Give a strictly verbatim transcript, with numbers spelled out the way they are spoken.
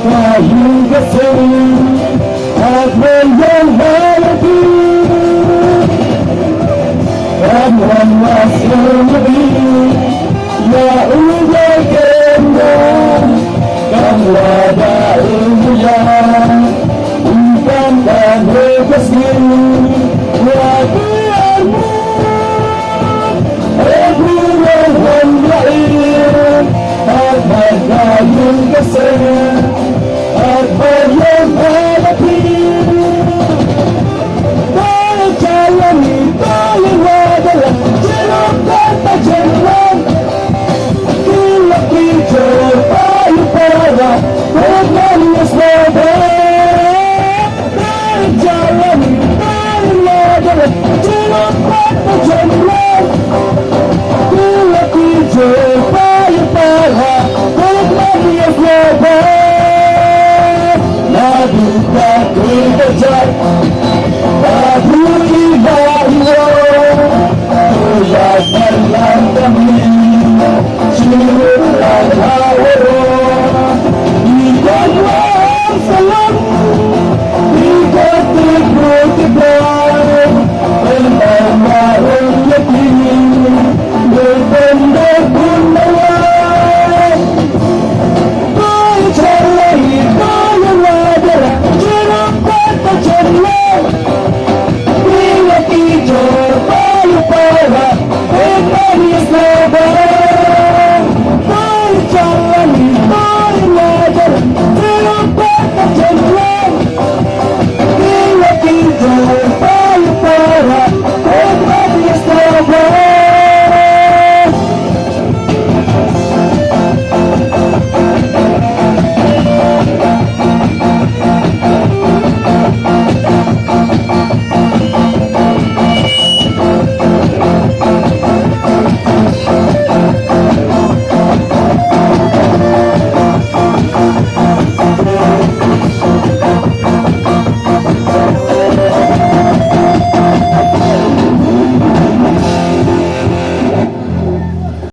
Ka ïing ka sem, hap ban ïaid ha lade. Kam wan wah sngewbha, ïa u ba kynmaw. Kam wada u ïa, u kam kan ha ka sngi, wada u. Everyone wan ïa, hap ban ka ïing ka sem.